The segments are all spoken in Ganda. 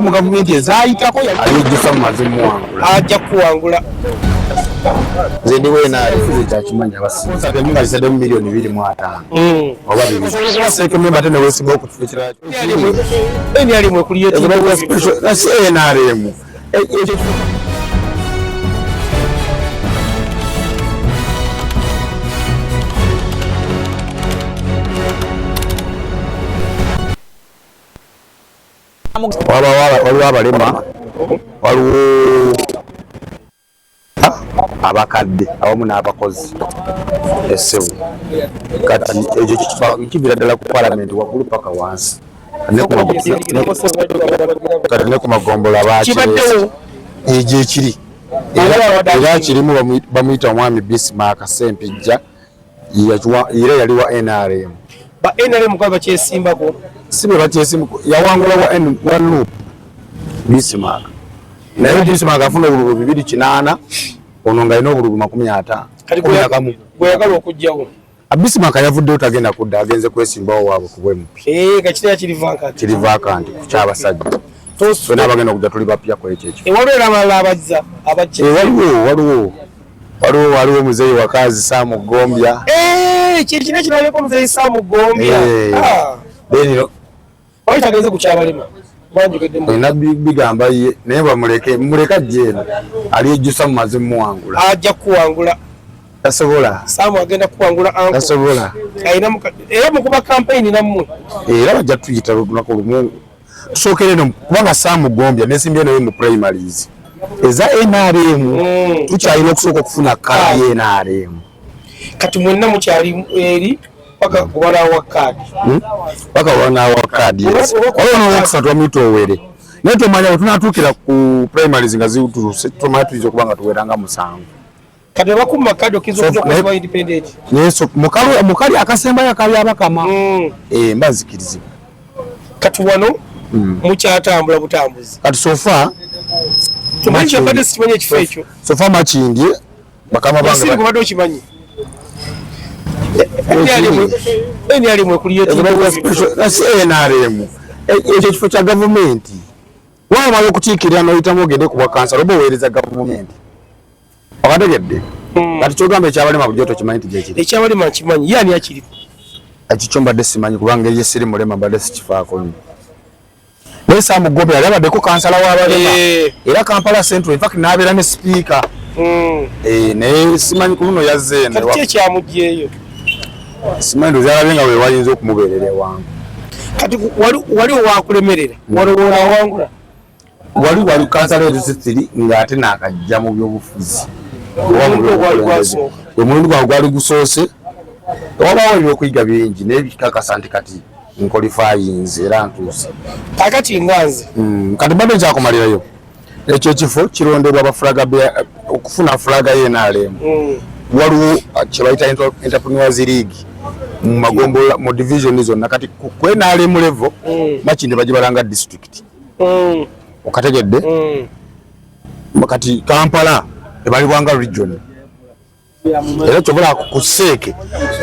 Mu gavumenti ezaayitako alijjusa mu mazimuwangula. Ajja kuwangula. Nze ndi wenafuze kyakimanya abasinga miliyoni 25 oba 2 seekememba ate newesinga okufuna ekirala. NRM ekuliyo. Si NRM ekyo. Waliwo abalema, waliwo abakadde awamu n'abakozi essebo. Kati ekyo kibira ddala ku palamenti waggulu paka wansi. Kati ne ku magombola Kibaddewo. Egyo ekiri era kirimu bamuyita omwami Bismark Sempijja, era yali wa NRM. Ba NRM kwa bakyesimbako. Si bwe bakyesimbako, yawangula wa NUP Bismark, naye Bismark afuna obululu 280, ono ng'alina obululu 50. Kati 11. Gweyagala okugjawo. Bismark yavuddeyo, tagenda kudda, agenze kwesimbawo waabwe ku bwe MP. Kakitera kiri vacant. Kiri vacant ku kyabasajja, fena abagenda okujja tuli bapya ku ekyo ekyo. Waliwo era abalala abazza abajja? Waliwo muzeeyi Wakazi Sam Gombya. Kyekina kirabeko muzeeyi Sam Gombya. Then Wali tagenze ku kyabalema banjogeddemu. Olina bigamba ye, naye bamuleke, muleke ajje eno alyejjusa mu mazi muwangula. Ajja kuwangula. Tasobola. Sam agenda kuwangula anko. Tasobola. Alina era mukuba campaign nammwe. Era bajja tuyita lunaku lumu tusookere eno, kubanga Sam Gombya nesimbye naye mu primaries eza NRM. Tukyalina okusooka okufuna kaadi ye NRM. Kati mwenna mukyali eri paka kubalawa kaadi. Paka wanawa kaadi, yes. Waliwo n'owokusatu bamuyita Owere, naye tomanya bwe tunatuukira ku primaries nga zituuse, tomanya tuyinza okuba nga tuweranga 7. Kati bakuma kaadi okkiza So, okuja kuba independent. Naye so mukali akasembayo akali abakama. Mba nzikirizibwa. Kati wano mukyatambula butambuzi. Kati so far Tumanyi kyabadde sikimanyi ekifo ekyo. So far Makindye bakama bange. Yasiri kubadde okimanyi. NRM ekuliyo. Si NRM, ekyo ekifo kya gavumenti. Wamala okukiikirira n'oyitamu ogende ku bwakansala oba oweereza gavumenti, okategedde? Kati kyogamba ekyabalema bulijjo tokimanyi nti gyekiri? Ekyabalema nkimanyi, ye ani akiriku? Ekikyo mbadde simanyi, kubanga engeri siri mulema mbadde sikifaako nnyo, naye Sam Gombya yali abaddeko kansala w'abalema era Kampala Central, in fact n'abeera ne sipiika. Naye simanyi ku luno yazze eno. Kati ki ekyamugyeyo? Simanyi, ndowooza yalabye nga we wayinza okumubeerera ewange. Kati wali owakulemerera walowoola awangula? Wali kansala etusitiri ng'ate naakajja mu byobufuzi oba mu Omulundi ogwali byobukulembeze. gwasooka. Omulundi gwange gwali gusoose, wabaawo ebyokuyiga bingi, naye bikakasa nti kati nqualifyinze era ntuuse. Kakati nga nze Kati mbadde nkyakumalirayo ekyo ekifo kirondebwa ba flag okufuna flag ye NRM. Waliwo kye bayita entrepreneurs league mu magombola, mu division zonna. Kati ku NRM level Makindye bagibalanga district, okategedde? Kati Kampala ebalibwanga region, era kyobula ku seeke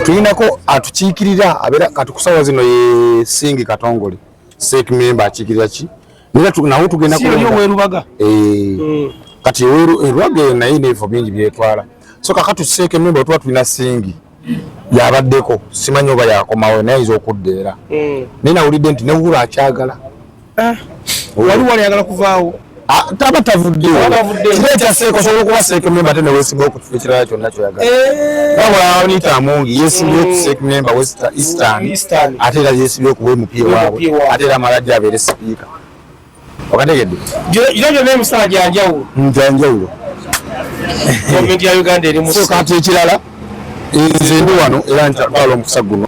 tulinako atukiikirira abeera kati kusawa zino ye Singi Katongole, CEC member akiikirira ki, era nawo tugenda Si oli kulonda. Owerubaga? Kati Erubaga eyo naye n'ebifo bingi byetwala, so kakati CEC member tuba tulina Singi yabaddeko, simanyi oba yakomawo, naye ayinza okudda era. Naye nawulidde nti newulo akyagala. Wali ayagala kuvaawo. Ah, taba tavuddeyo. Taba tavuddeyo. Kireeta CEC, osobola okuba CEC member ate neweesimbawo ku kifo ekirala kyonna kyoyagala. Wabula Anita Amongi yeesimbyewo ku CEC member West Eastern, Eastern. ate era yeesimbyewo ku MP waabwe, MP waabwe. ate era amala ajja abeere sipiika, okategedde? Gino gyonna emisala gyanjawulo. Njanjawulo. Gavumenti ya Uganda eri mu So kati ekirala, nze ndi wano era ntwala omukisa guno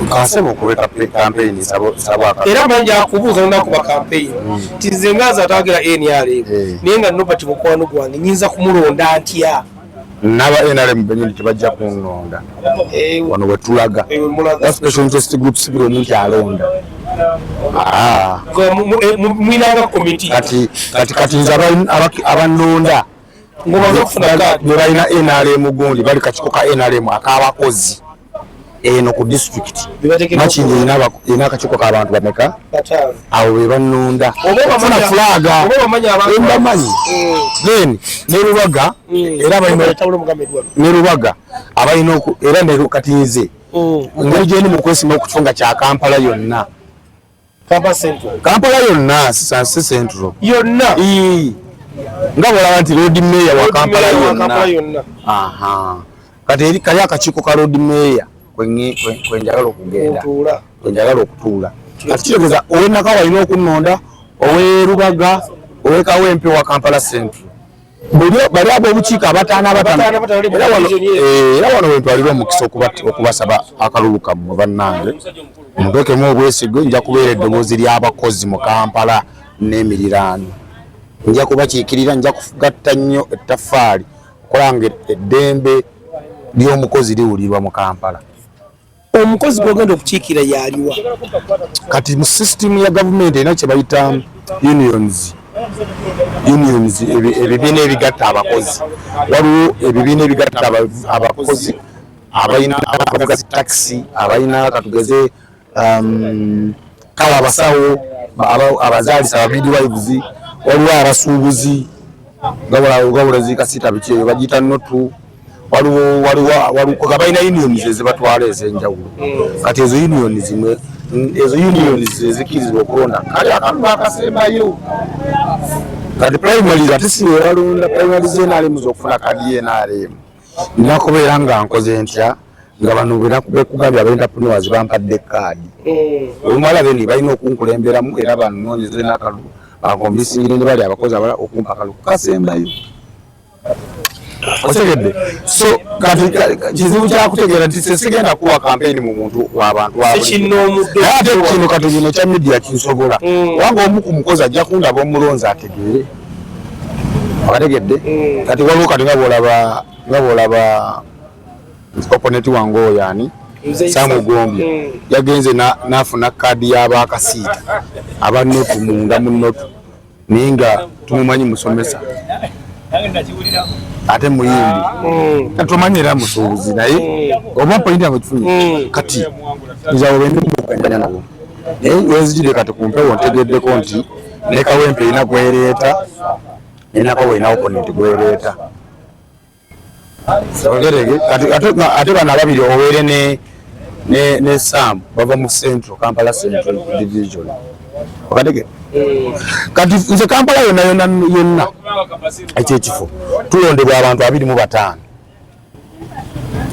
kasebo okubeka campaign nsaba Era mangi akubuuza olunaku ba campaign nti nze nga nze atawagira NRM, naye nga Nobert mukwano gwange, nyinza kumulonda ntya? N'aba NRM benyini tebajja kunnonda. Wano wetulaga Mulaga. Special interest group, si buli omu nti alonda. Ah. Mwinanga komiti. Kati nze abannonda Ng'omaze okufuna kaadi. Bwe balina NRM gundi, bali kakiiko ka NRM ak'abakozi. Eno ku disitulikiti Makindye erina akakiiko k'abantu bameka? Abo be bannonda okufuna fulaaga, mbamanyi. Then ne Lubaga era balina, ne Lubaga abalina era ne kati nze engeri gyendi mu kwesimba ku kifo nga kya Kampala yonna. Kampala Central. Kampala yonna, si Central. Yonna. Nga bwolaba nti Lord Mayor wa Kampala yonna. Aha. Kati eri kali akakiiko ka Lord Mayor kwenjagala okugenda, kwenjagala okutuula. Kati kitegeeza ow'e Nakawa alina okunnonda, ow'e Lubaga, ow'e Kawempe, wa Kampala Central. Bali ab'obukiiko abataano abataano. Era wano wentwalira omukisa okubasaba akalulu kammwe bannange. Muteekemu obwesigwe, nja kubeera eddoboozi ly'abakozi mu Kampala n'emiriraano. Nja kubakiikirira, nja kugatta nnyo ettaffaali okulaba nga eddembe ly'omukozi liwulirwa mu Kampala. Omukozi gw'ogenda okukiikira yaliwa? Kati mu sisitimu ya gavumenti erina kye bayita unions. Unions, ebibiina ebigatta abakozi. Waliwo ebibiina ebigatta abakozi abalina abavuga zi taxi, abalina katugeze kale abasawo, abazaalisa, aba midwives, waliwo abasuubuzi gabula zikasita biki ebyo bagiyita NOTU. Waliwo balina unions ezibatwala ez'enjawulo. Kati ezo unions zimwe, ezo unions ezikkirizibwa okulonda kale akalulu akasembayo. Kati primaries ate si balonda primaries za NRM z'okufuna kadi ya NRM. Nina kubeera nga nkoze ntya nga bano bekugambye aba entrepreneurs bampadde kaadi. Olumala beni balina okunkulemberamu era banoonyeze n'akalulu, bankombisingire ne bali abakozi abalala okumpa akalulu kasembayo. Otegedde? So kati kizibu kyakutegeera nti sigenda kuwa campaign mu muntu w'abantu. Ate kino kati kino kya media kinsobola, kubanga omu ku mukozi ajja kundaba omulonzi ategeere. Akategedde? Kati waliwo kati nga bwolaba opponent wange oyo ani, Sam Gombya, yagenze n'afuna kaadi y'abakasiita aba NOTU munda mu NOTU, naye nga tumumanyi musomesa ate muyimbi, kati era musuubuzi, naye oba point yange kifunye. Kati nze abo bendimukanya nabo, naye wenzijire kati ku mpewo ntegeddeko nti ne Kawempe erina gwereeta, ne Nakawa erina opponent gwereeta. Kati ate bano ababiri, Owere ne Sam, bava mu Central, Kampala Central Division. Okatege? Kati nze Kampala yonna yonna yonna ekyekifo tulondebwa abantu 25.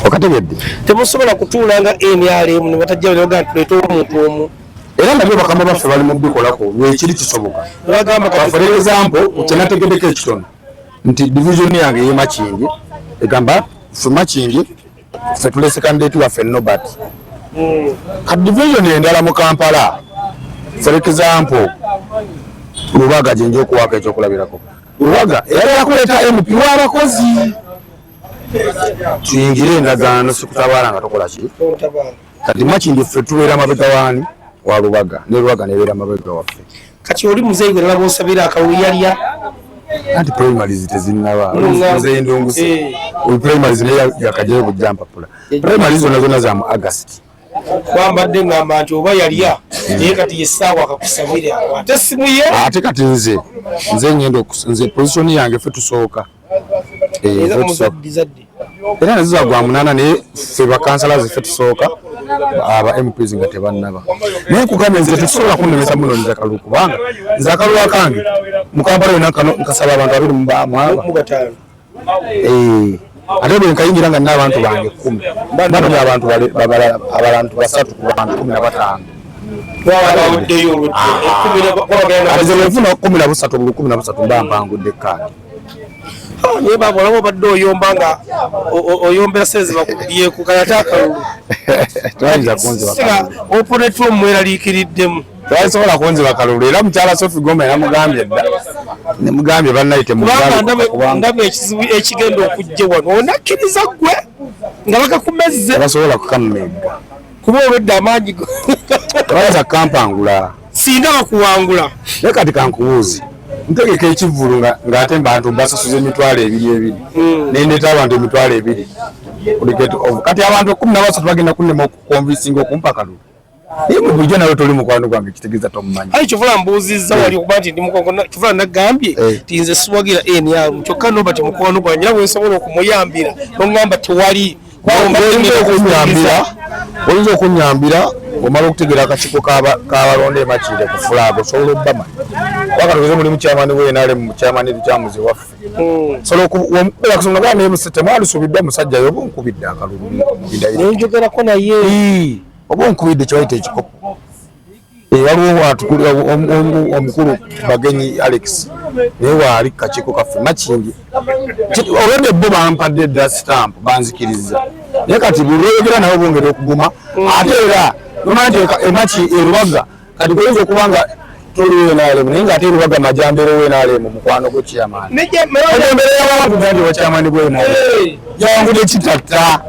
Okategedde? Temusobola kutuula nga NRM ne batajja ne tuleete omuntu omu? Era nabyo bakama baffe bali mu bikolako lwekiri kisoboka. For example, kyenategeddeko ekitono nti division yange ye Makindye egamba ffe Makindye ffe tulese candidate waffe Nobert. Kati division endala mu Kampala, for example Lubaga, gyenja okuwaako ekyokulabirako, Lubaga eyagala kuleeta MP w'abakozi, tuyingire endagaano, sikutabaala nga tokola ki. Kati Makindye ffe tubeera mabega waani? Wa Lubaga, ne Lubaga nebeera mabega waffe. Kati oli muzeeyi gwe nalaba osabira akalulu yalya? Anti primaries tezinnaba. Muzeeyi Ndunguse primaries naye yakajayo bujja mpapula. Primaries zonna zonna za mu August. Kwambadde ngamba nti oba yalya, naye kati yessaawa akakusabire akwate essimu ye. Ate kati nze ngenda, nze position yange ffe tusooka. Era nazo gwa 8, naye ffe bakansala ziffe tusooka, aba MPs nga tebannaba. Naye nkugambye nze tetusobola kunnemesa munonyeza kalulu, kubanga nze akalulu akange mu Kampala yonna kano nkasaba abantu abiri mwaba. Ate bwe nkayingira nga nina abantu bange 10, mba abantu abalantu basatu ku bantu 15. Ate nze bwenfuna 13, buli 13 mba mpangudde kaadi. Naye baba olaba obadde oyomba nga oyombera sente zebakubyeku, kale ate akalulu? Tewayinza kunziba. Opponent omweraliikiriddemu. Tebasobola kunziba kalulu, era mukyala Sophie Gomba namugambye dda, nemugambye bannaye. Kubanga ndaba ekizibu ekigenda okujja wano, onakkiriza ggwe nga bakakumezze? Tebasobola kukamumegga. Kuba olwedde amaanyi. Tebayinza kukampangula. Singa bakuwangula? Naye kati kankubuuzi, ntegeka ekivvulu ng'ate bantu mbasasuza 20,000, nendeeta abantu 20,000. Kati abantu 13 bagenda kunnema okuconvincinga okumpa akalulu. Naye gwe bulijjo nawe toli mukwano gwange, kitegeeza tomumanyi. Ayi, kyovula mbuuzizza wali okuba nti ndi mukwano, kyovula nagambye nti nze siwagira NRM, kyokka Nobert mukwano gwange era bwensobola okumuyambira noŋŋamba tewali. Oyinza okunyambira omala okutegeera akakiiko k'abalonda emakire ku flag, osobola obbama wakatugeze mulimu chairman we NRM, chairman Lukyamuzi waffe. Sobola okusonga naye temwalisuubiddwa musajja yo, oba onkubidde akalulu. Nenjogerako naye. Oba onkubidde kyebayita ekikopo. Waliwo omukulu Bagenyi Alex, naye waali kukakiiko kaffe Makindye. Olwedde bo bampadde dda stamp, banzikiriza, naye kati buli lwoyogera nabo bongera okuguma. Ate era nomanya nti emaki erubaga kati goyinza okuba nga toli NRM, naye nga ate erubaga Majambere we NRM mukwano gwo chairman Majambere yawangudde nti wa chairman gwe NRM yawangudde kitatta.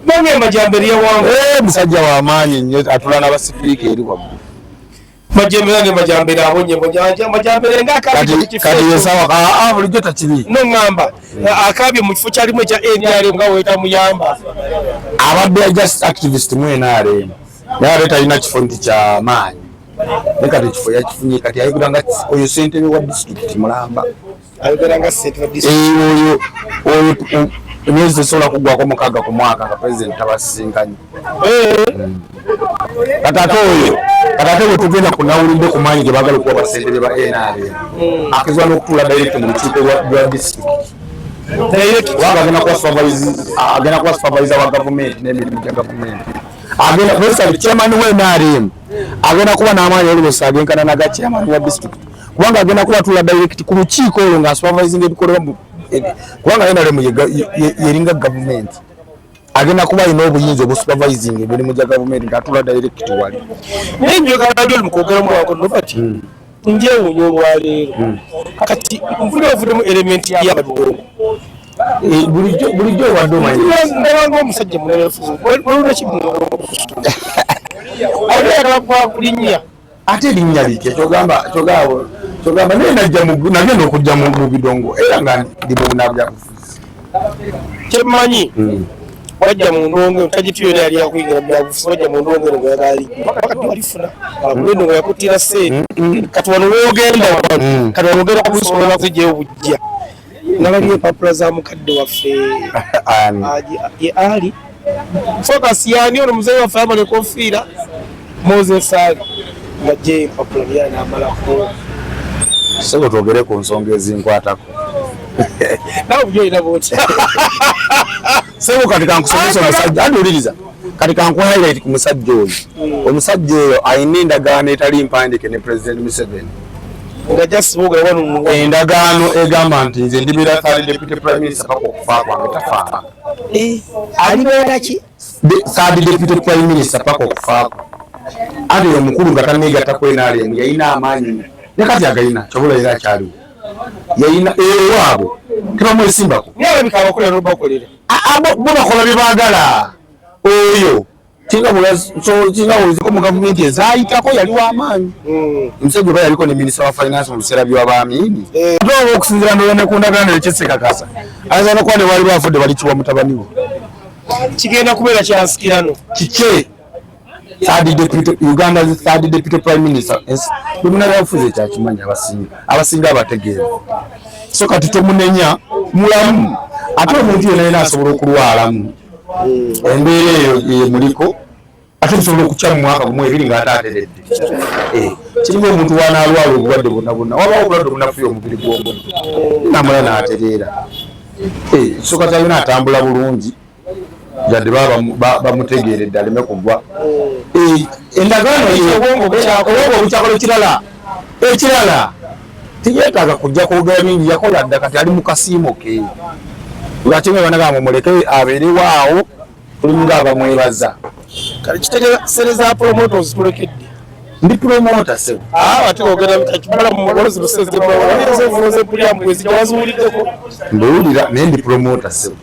Nange Majambere yawangu. Musajja wa maanyi nnyo, atula n'abasipiika eri waggulu. Majambere ne Majambere abonye Majambere nga akabye mu kifo. Kati yesawa aa bulijjo takiri. Noŋŋamba akabye mu kifo kyalimu ekya NRM nga weeta muyamba. Abadde just activist mu NRM, naye ate talina kifo nti kyamaanyi, naye kati ekifo yakifunye. Kati ayogera nga oyo ssentebe wa disitulikiti mulamba. Ayogera nga ssentebe wa disitulikiti. Oyo emyezi tesobola kuggwako 6 ku mwaka nga pulezidenti tabasisinkanye. Kati ate oyo, kati ate bwe tugenda ku nawulidde ku maanyi ge baagala okuwa bassentebe ba NRM, akizwa n'okutuula direct mu lukiiko lwa disitulikiti, kubanga agenda kuba supervisor wa gavumenti n'emirimu gya gavumenti. Agenda kuba chairman wa NRM, agenda kuba n'amaanyi oluusi agenkana naga chairman wa district, kubanga agenda kuba atuula direct ku lukiiko olwo nga supervising ebikolebwa, kubanga NRM yeringa gavumenti. Agenda kuba alina obuyinza obusupervising emirimu gya gavumenti ng'atuula direct wali. Naye njogera oli mukwogera mwako Nobert, njewuunya olwaleero kati nfuna ovuddemu element y'abadongo. Bulijjo obadde omanyi. Ndabanga omusajja munenefu, waliwo kimu ate ayagala kwa kulinnya. Ate erinnya litya? Kyogamba naye nagenda okujja mu bidongo era nga ndi mu byabufuzi. Kyemmanyi, wajja mu ndongo tagiti yona yali yakuyingira mu byabufuzi, wajja mu ndongo eno ng'oyagala linnya, kati walifuna endongo yakuttira sente. Kati wano woogenda wano, kati wano ogenda kubisobola kuzijjayo bujja. Nalabye empapula za mukadde waffe. Ani? Ye ali focus yani ono muzeeyi waffe amala enkofiira, Moses Ali, ng'ajjayo empapula byala n'amalako. Sebo, twogere ku nsonga ezinkwatako. Nawe bujja olina bwotya. Sebo, kati kankusomesa omusajja andi, kati kanku highlight ku musajja oyo. Omusajja oyo alina endagaano etali mpandiike ne President Museveni. Nga just boogera wano. Endagaano egamba nti nze ndibeera third deputy prime minister paka okufa kwange, tafaanga. Alibeera ki? Third deputy prime minister paka okufaako. Ate oyo omukulu nga tanneegatta ku NRM yalina amaanyi, ne kati agayina, kyobula era akyaliwo. Yalina ewaabwe tebamwesimbako. Naye alabika abakolera nobakolera. Bo bakola bye baagala. Oyo kinga bulaziko mu gavumenti ezaayitako yali w'amaanyi. Omusajja oba yaliko ne minisita wa finance mu biseera by'abaamiini. Ate oba okusinziira ndowooza ne ku ndagaano ekyesekakasa, ayinza nokuba ne wali bafudde balikiwa mutabani we. Kigenda kubeera kyansikirano. Kike third deputy, Uganda's third deputy prime minister, bwe ekyakimanyi abasinga abategeevu. So kati tomunenya, mulamu. Ate omuntu yena yena asobola okulwalamu, embeera eyo yemuliko, ate nsobola okukya mu mwaka gumu ebiri ng'ate ateredde. Kiringa omuntu wanaalwala obulwadde bwonna bwonna, wabawo obulwadde obunafuya omubiri gw'omuntu, namala n'atereera. So kati alina atambula bulungi, yadde baba bamutegeeredde aleme kugwa. Endagaano Obwongo obwongo obukyakola. Ekirala tiyetaaga kujja kwogera bingi, yakola dda, kati ali mu kasiimo ke. Lwaki mwe banagamba mumuleke abeerewaawo, tulinga abamwebaza. Kati kitegeeza sente za promoters tulekedde. Ndi promoter, sebo. Ate ogenda kakimala mu luseze waziwuliddeko. Mbuwulira, naye ndi promoter, sebo.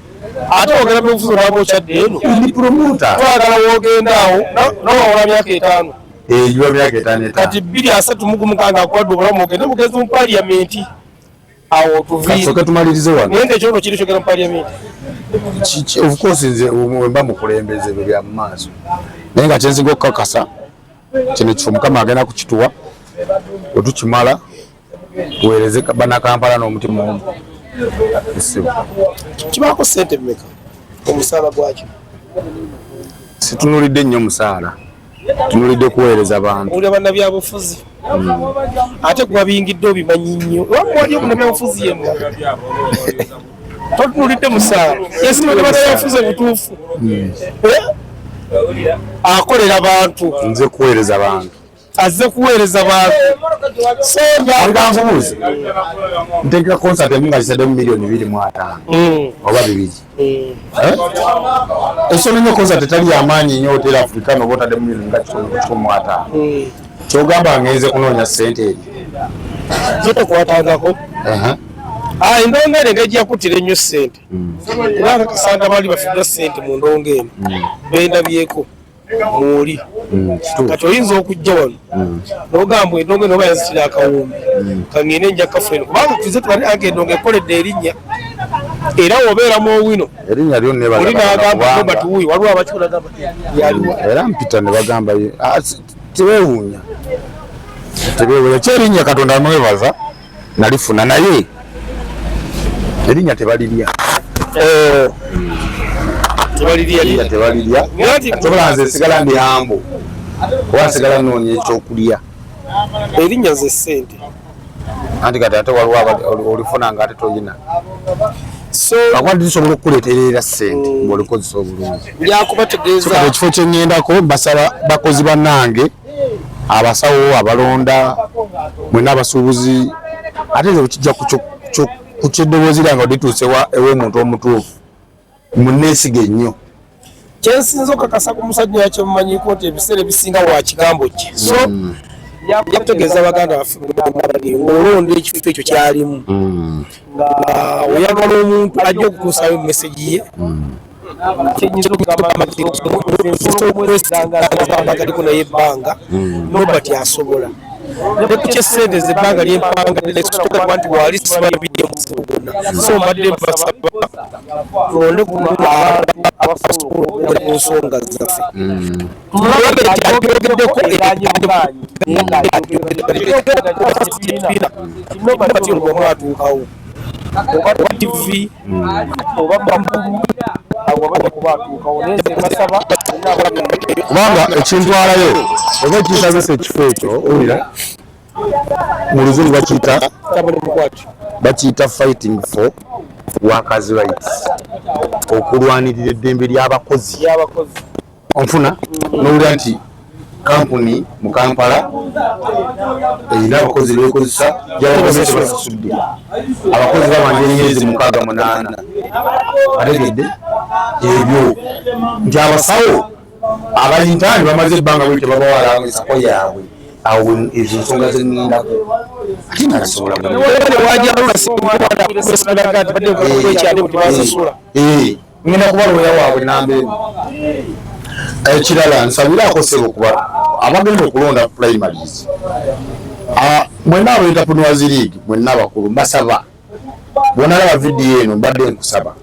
Ate ogenda byobufuzi olwaba okyadde eno. Ndi promoter. Twagala wogenda awo nowawula myaka 5. Egiwa myaka 5 5. Kati 2031 nga akuwadde obulamu, ogende mugezi mu paliyamenti. Awo tuviire. Kasooke tumalirize wano. Naye nga ekyono kiri kyogera mu parliament. Of course nze mba mukulembeze ebyo bya mu maaso, naye nga kyensinga okukakasa kino ekifo Mukama agenda kukituwa, bwe tukimala tuweereze Bannakampala n'omutima omu. Essimu. Kibaako ssente mmeka omusaala gwakyo? Situnulidde nnyo musaala, tunulidde kuweereza bantu. Owulira bannabyabufuzi ate gwabiyingidde obimanyi nnyo, wali omunnabyabufuzi yenna totunulidde musaala. Yesimadde bannabyabufuzi obutuufu akolera bantu. Nze kuweereza bantu. Azze kuweereza bantu. Nkubuuze, ntegeka concert emu nga kisaddemu 25 million oba 2. Esolo nnyo concert etali yamaanyi nnyo, Hotel Africana, oba otaddemu miliyoni nga 150. Kyogamba ngenze kunoonya ssente eri? Zo tokwatangako. Endongo eno engeri gyeyakuttira ennyo ssente, era akakasanga baali bafiirwa ssente mu ndongo eno bendabyeko mwoli. Kati oyinza okujja wano n'ogamba endongo eno oba yazitira akawumbi, kangende nja kafuna, kubanga tuze tubali ange endongo ekoledde erinnya, era wobeera mu Owino Erinnya lyo nebaza oli Katonda n'agamba kubanga Robert wuuyo, waliwo abakikola gamba yaliwa. Era mpita ne bagamba tebeewuunya, tebeewuunya kyerinnya. Katonda amwebaza nalifuna, naye erinnya tebalirya. Tebalirya. Erinnya tebalirya. Sobola nze nsigala ndi humble kuba nsigala noonya ekyokulya. Erinnya ze ssente. Anti kati ate waliwo olifuna nga ate toyina. So Kakuba tisobola okukuleeterera ssente ng'olikozesa obulungi. Byakubategeeza. Kati ekifo kyeŋŋendako, mbasaba bakozi bannange, abasawo, abalonda mwena, abasuubuzi, ate nze bwekijja ku kyeddoboozi lyange olituuse ew'omuntu omutuufu, muneesige nnyo. Kyensinza okakasa ku musajja yakyemumanyiko nti ebiseera ebisinga wa kigambo kye, so yakutegeeza baganda baffe ng'olonda ekifo ekyo kyalimu, nga oyagala omuntu ajja okutuusayo message ye. Kyenyinza okugamba nti nsobola okwesiganga galiko naye ebbanga Nobert asobola ne ku kyesente ze ebbanga lyempanga nesobola nti wali sibalabidde muzibu gwonna. So mbadde mbasaba tulonde ku abantu abasobola okwogera ku nsonga zaffe. Tulabe nti atyogeddeko ekibiina omu atuukawo oba TV oba bakulu awo abajja kuba atuukawo, naye nze mbasaba. Kubanga ekintwalayo oba ekisazisa ekifo ekyo, owulira mu Luzungu bakiyita bakiyita fighting for workers rights, okulwanirira eddembe ly'abakozi. Y'abakozi. Onfuna nowulira nti kampuni mu Kampala erina abakozi bekozesa, gyabakozi tebasasudde, abakozi babanja emyezi 6, 8. Ategedde ebyo nti abasawo abayintaani bamaze ebbanga bwe tebabawala ensako yaabwe. Awo ezo ensonga zeŋŋendako ate nga nsobola. Tebasasula. Ngenda kuba looya waabwe namba emu. Ekirala nsabiraako ssebo kuba abagenda okulonda primaries. Mwenna aba Entrepreneurs League, mwenna abakulu, mbasaba bwonalaba vidiyo eno, mbadde nkusaba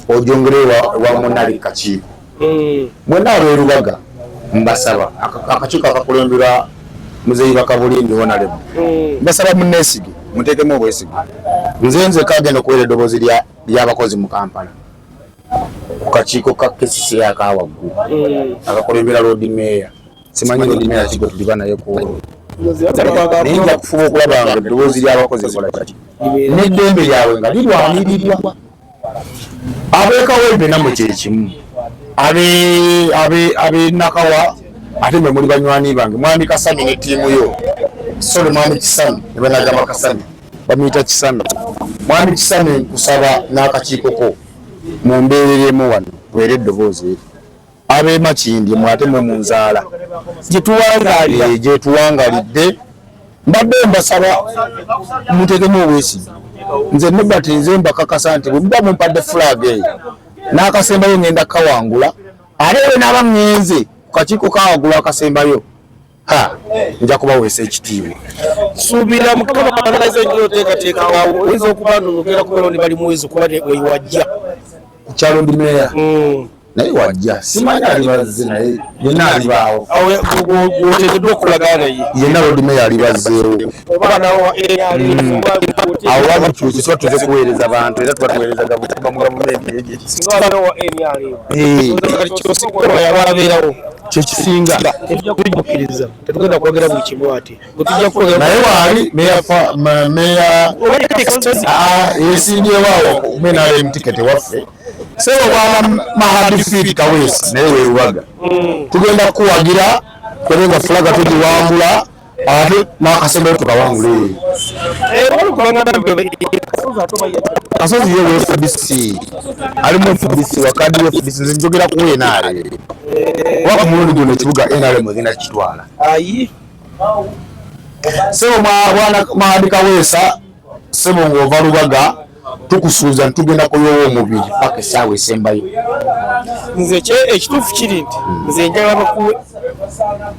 ogyongere ewa munali kakiiko. Mwenna abeerubaga mbasaba, akakiiko akakulemberwa Muzeyi Bakabulindi Honorable, mbasaba muneesige, muteekemu obwesige. Nze nzeka agenda okuweera eddoboozi ly'abakozi mu Kampala ku kakiiko ka KCCA akawaggulu akakulembera Lord Mayor. Simanyi Lord Mayor kigo tuliba naye ku olwo, naye nja kufuba okulaba nga eddoboozi ly'abakozi likola kiki n'eddembe lyabwe nga lirwanirirwa. Abeekawempe nammwe kyekimu, abe Nakawa, ate mwe muli banywani bange, mwami Kasami ne ttiimu yo. Sole mwami Kisami ne banagamba Kasami bamuyita Kisami. Mwami Kisami, nkusaba n'akakiiko ko mumbeereremu wano, tuweere eddoboozi eri ab'emakindye mwe, ate mwe munzaala gyetuwangalira. Gyetuwangalidde, mbadde mbasaba mutekemu obwesige. Nze Nobert, nze mbakakasa nti bwe muba mumpadde flag eyo, n'akasembayo ngenda kawangula, ate bwe naaba ŋŋenze ku kakiiko kawaggulu akasembayo. Ha, nja kubaweesa ekitiibwa. Nsuubira Mukama analiza ennyo oteekateeka awo oyinza okuba nogera kubeera ne bali mwezi kuba wewajja. Kyalo ndi meeya. Naye wajja simanyi alibazze, naye yenna alibaawo. Gwoteekeddwa okulagana naye. Yenna Lord Mayor alibazzeewo. Oba nawo. Awo wabikyuse, tuba tuze kuweereza bantu era tuba tuweereza kuba mu gavumenti. Singa wabeerawo wa NRM. Kati kyosinga yaba abeerawo. Kyekisinga. Tetujja kukkiriza, tetugenda kwogera buli kimu ate bwe tujja kwogera. Naye waali meya yesimbyewo awo NRM ticket waffe, sebo bwana Mahadi Fit Kaweesi, naye werubaga tugenda kukuwagira twebe nga fulaga tugiwangula ate n'akasembayo tukawangula eyo. Kasozi ye FDC, ali mu FDC, wakadi wa FDC. Nze njogera ku NRM oba ku mulundi guno ekibuga NRM egenda kukitwala. Ayi. Sebo bwana Mahadi Kaweesa, sebo ng'ova Lubaga, tukusuuza nti tugenda kuyowa omubiri paka essaawa esembayo. Nze ekituufu kiri nti nze njagala bakuwe.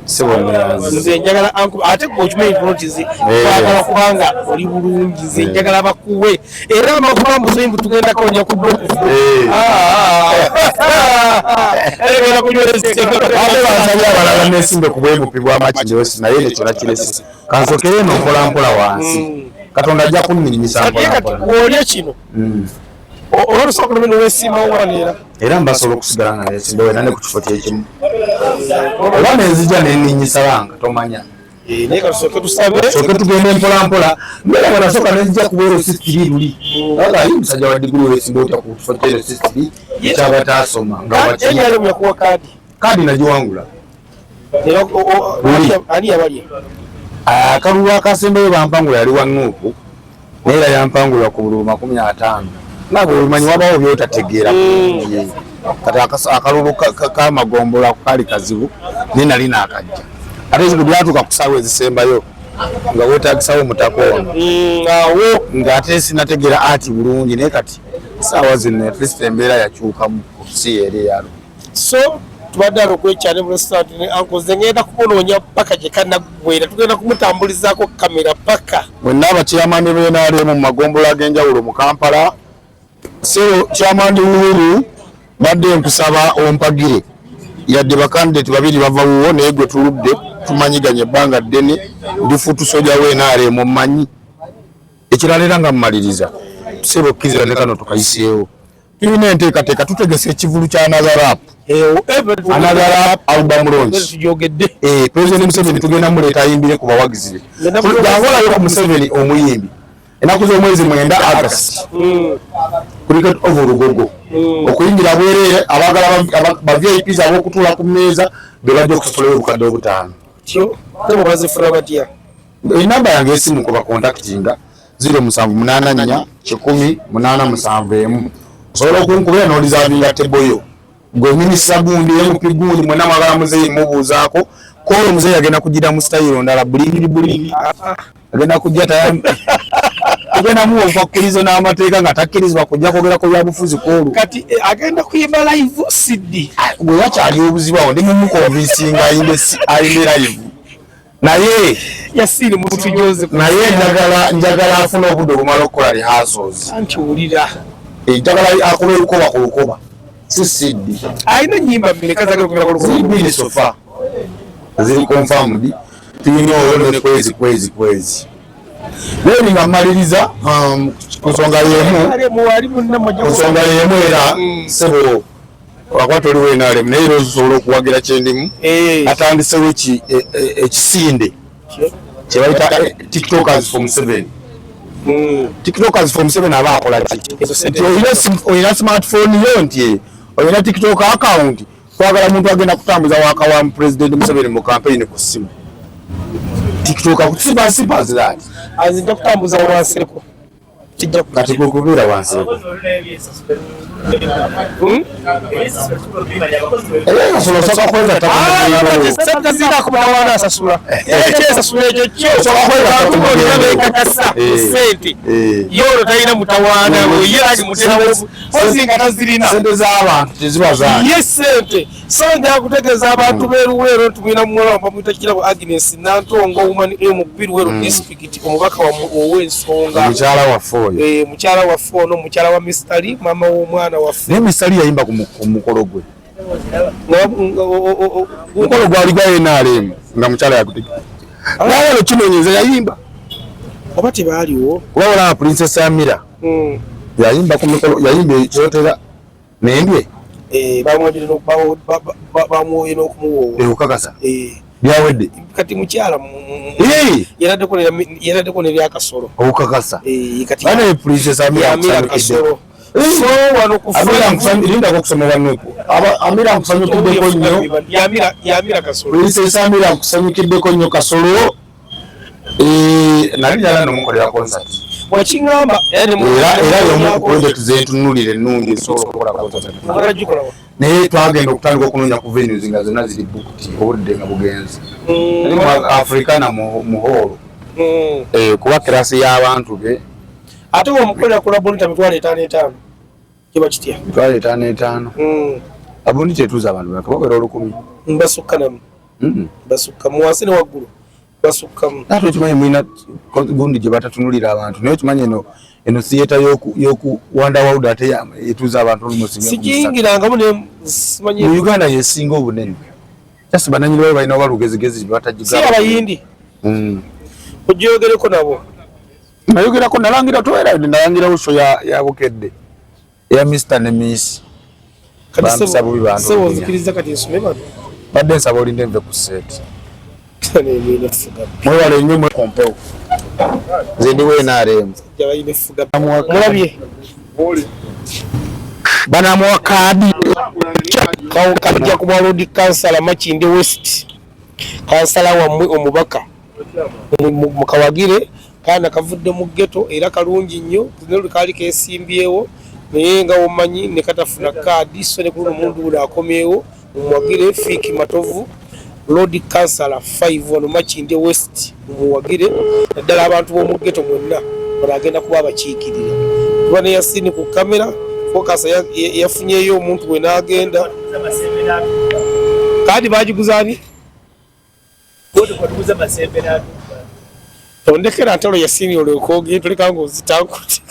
Sebo Nyanzi. Nze njagala ate gwe okimanyi nti nze kwagala kubanga oli bulungi. Nze njagala bakuwe era amakuba mbuzi tugendako nja kudda. Ate bansabye abalala nesimbe ku bwebupi bw'amakindewesi, naye ekyo nakirese. Kansokere eno mpola mpola wansi, Katonda ajja kunninyisa mpola kati mpola. Bw'olya kino olwa lusooka lumene weesiimawo wano era. Era mbasobola okusigala nga nesimbe wena ne ku kifo kyekimu oba nenzija nenninyisa banga tomanya. Naye katusooke tusabe. Soke tugende mpola mpola. Mbeera bwe nasooka nenzija ku LC3 luli, ali musajja wa diguli wesimba otya ku kifo kya LC3 ekyabataasoma nga wakiri? NRM yakuwa kaadi? Kaadi nagiwangula. Era Luli. Ani yabalya? Akalulu akasembayo bampangula yali wa NUP, naye era yampangula ku bululu 50. Nga bweomanyi wabawo byotategeera bulungi. Kati akalulu kamagombola kaali kazibu, naye nali naakajja, ate ezibu byatuuka ku ssaawa ezisembayo nga weetagisawo omutaka ono. Awo. Ng'ate sinategeera ati bulungi, naye kati saawa zino at least embeera yakyukamu, si eri eyalo. So tubadde ano kwekyane mu restaurant ne uncle. Nze ngenda kumunoonya paka gye kanaggwera, tugenda kumutambulizaako kamera paka. Mwenna abakyamani b'NRM mu magombolola ag'enjawulo mu Kampala, sero chairman Uhuru, badde nkusaba ompagire. Yadde bakandidate babiri bava wuwo, naye gwe tuludde tumanyiganye ebbanga ddene, ndi foot soldier w'NRM mmanyi. Ekirala era nga mmaliriza, sebo okkiriza ne kano tukayiseewo, tulina enteekateeka, tutegese ekivulu kya Another Rap, Another Rap album launch. Tujogedde. President Museveni tugenda muleeta ayimbire ku bawagizi be. Gangolayo ku Museveni omuyimbi ennaku z'omwezi 9 August, Cricket Oval Lugogo. Okuyingira bwereere, abaagala ba VIPs ab'okutuula ku mmeeza be bajja okusasulayo 5000. Kyo tebo bazifuna batya? Enamba yange esimu kuba contactinga 0784 100 871. Osobola okunkubira n'oreservinga table yo. Gwe minisita gundi, MP gundi, mwenna mwagala muzeeyi mubuuzaako koolo. Muzeeyi agenda kugira mu sitayiro ndala, bulingiri bulingi agenda kujja, tugenda muwa obukwakkulizo n'amateeka nga takkirizibwa kujja kwogera ku byabufuzi kwolwo. Kati agenda kuyimba live CD? Bwe wakyali obuzibu awo, ndi mumuconvincinga ayimbe live, naye Yasini mutunyoze. Naye njagala afune obudde obumala okukola rehearsals. Anti wulira. Njagala akuba olukoba ku lukoba, si CD. Alina ennyimba mmeka zagenda okubira ku Ziri lukoba? 2 so far ziri confirmed. Tulina olwo ne kwezi kwezi kwezi. Then nga mmaliriza, ku nsonga y'emu, Ali munna ku nsonga y'emu era, sebo, wakuba toliwo NRM, naye era osobola okuwagira kyendimu. Atandisewo ekisinde kyebayita Tiktokers for Museveni. Tiktokers for Museveni aba akola ki? Nti olina smartphone yo, nti olina TikTok account, twagala muntu agenda kutambuza waka wa President Museveni mu campaign ku ssimu. TikTok akusiba simple as that. Azinja kutambuza wanseko kijja. Kati kukubeera wanseko. Era kasolo osooka kwegatta ku mugenyi. Sente zirina kumutawaana asasula ekyesasula ekyo kyo Osobola kwegatta ku bonna mugenyi. bekakasa sente ye olwo talina mutawaana ye agimuterawo pozi nga tazirina. Sente z'abantu teziba zange. Ye sente so nja kutegeeza abantu b'e Luweero nti mulina muwala bamuyita Kirabo Agnes Nantongo, woman MP Luweero district, omubaka wammwe ow'ensonga. Omukyala waffe oyo. Mukyala waffe ono, mukyala wa Mr. Lee, maama w'omwana waffe. Naye Mr. Lee yayimba ku mukolo gwe. Nga- o- Mukolo gwali gwa NRM nga mukyala yakutegeka. Naye wano kinoonyeza yayimba. Oba tebaaliwo. Kuba olaba Princess Amira yayimba ku mikolo, yayimba ekyotera nendwe. Bamwogere bamuwoye n'okumuwoowa. Ekukakasa byawedde. Kati mukyala yeraddeko neryakasolo. Okukakasa. Kati Bana Princess Amira Yamira nkusanyukidde. Kasolo so wano ku Amira lindako okusoma banuku. Amira nkusanyukiddeko nnyo. Yamira Kasolo. Princess Amira nkusanyukiddeko nnyo Kasolo. Nali njagala nomukolera concert. Wakiŋŋamba. Era y'omu ku project zentunuulira ennungi esobola okukola concert. Naye twagenda okutandika okunoonya ku venues nga zonna ziri booked, obudde nga bugenze. Naye mu Africana mu hall. Kuba kirasi y'abantu be. Ate womukolera ku Labonita 55,000 kiba kitya? 55,000. Abundi tetuuza abantu baka bawera 1000. Basukka namu. Basukkamu wansi ne waggulu basukkamu. Ate okimanyi mulina gundi gye batatunulira abantu, naye okimanyi eno theatre y'oku Wanda World ate etuuza abantu almost 300. Sikiyingirangamu ne simanyi. Mu Uganda yesinga obunene. Just bannannyini bayo balina oba lugezigezi Si batagigaana. abayindi ogyogereko nabo. Nayogerako, nalangira toera, nalangirawo show ya Bukedde eya Mr ne Miss. Kati Bampisa bubi bantu sebo obunya. nzikiriza kati nsome bano. Badde nsaba olinde nve ku set. Nemwine fuga. Mwewale nnyo mwe kompewo. Nze ndi NRM. Jabayine fuga mulabye. Banamuwa kaadi. Kajja ku bwa Lord Kansala Makindye West, kansala wammwe omubaka mukawagire. Kaana kavudde mu ghetto era kalungi nnyo, ne kaali kesimbyewo naye nga womanyi ne katafuna kaadi, so ne ku luno omuntu guno akomyewo, mumuwagire. Fiiki Matovu, Lord Kansala 5 wano Makindye West, mumuwagire naddala abantu b'omu ghetto mwenna, bano agenda kuba abakiikirira. Tuba ne Yasini ku kamera focus yafunyeyo omuntu bwe n'agenda kaadi bagiguza ani? Tondekera ntalo Yasini olwokoogye toleka ng'ozitankuti.